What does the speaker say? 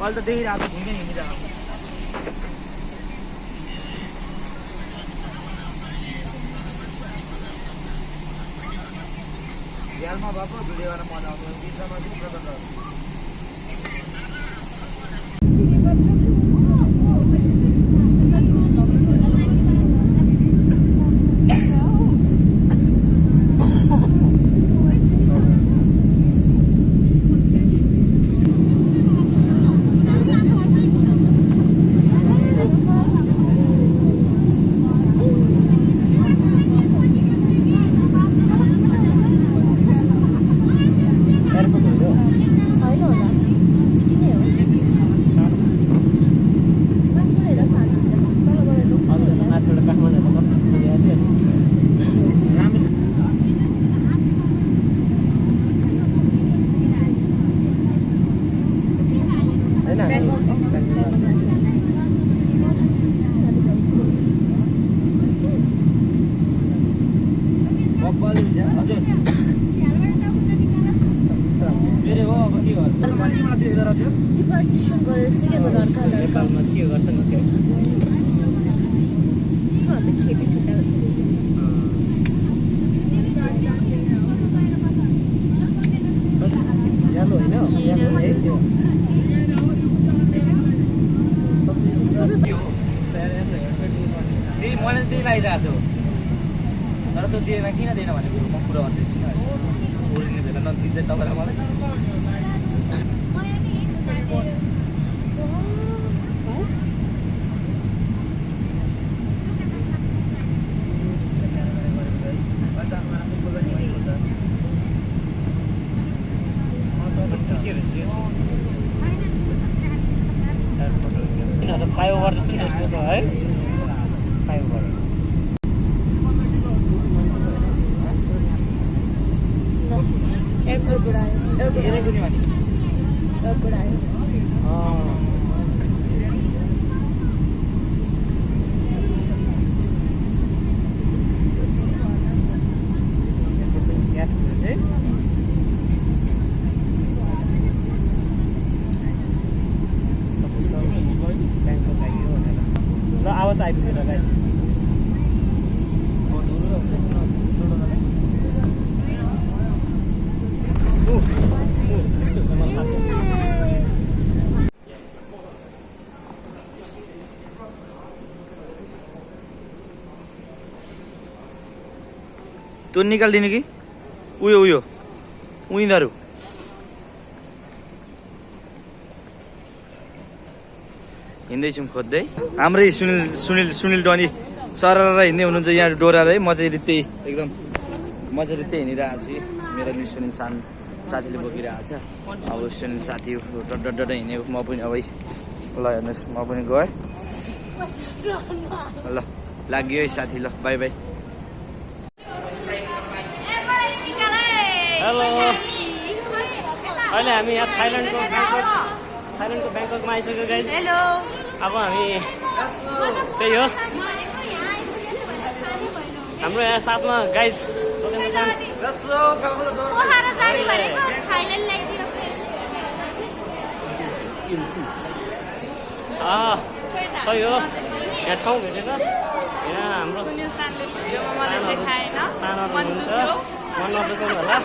अहिले त देखिरहेको घुम्दै हिँडिरहेको झ्यालमा भएको भिडियो गर्न मजा आउँछ बिचमा चाहिँ प्रदर्शन मैले त्यही लगाइरहेको थियो तर त्यो दिएन किन दिएन भने म कुरा भन्छु ओरिजिनल बेला नदिन्छ तपाईँलाई मलाई फ्लाइओभर जस्तो त्यस्तो है फ्लाइओभर एयरपोर्टबाट आयो एयरपोर्टबाट आयो ल आवाज आइपुगेर गाइस त्यो निकालिदिनु कि उयो उनीहरू हिँड्दैछौँ खोज्दै हाम्रै सुनिल डनी सरर हिँड्दै हुनुहुन्छ यहाँ डोरा है म चाहिँ रित्तै एकदम म चाहिँ रित्तै हिँडिरहेको छु मेरो नि सुनिल साथीले बोकिरहेको छ अब सुनिल साथी डड हिँडेको म पनि अब ल हेर्नुहोस् म पनि गएँ ल लाग्यो है साथी ल बाई बाई हेलो अहिले हामी यहाँ थाइल्यान्डको ब्याङ्ककमा आइसक्यो गाइस हेलो अब हामी त्यही हो हाम्रो यहाँ साथमा गाइस खै हो यहाँ ठाउँ भेटेर यहाँ हाम्रो सानोहरू हुनुहुन्छ मन नजुकाउनु होला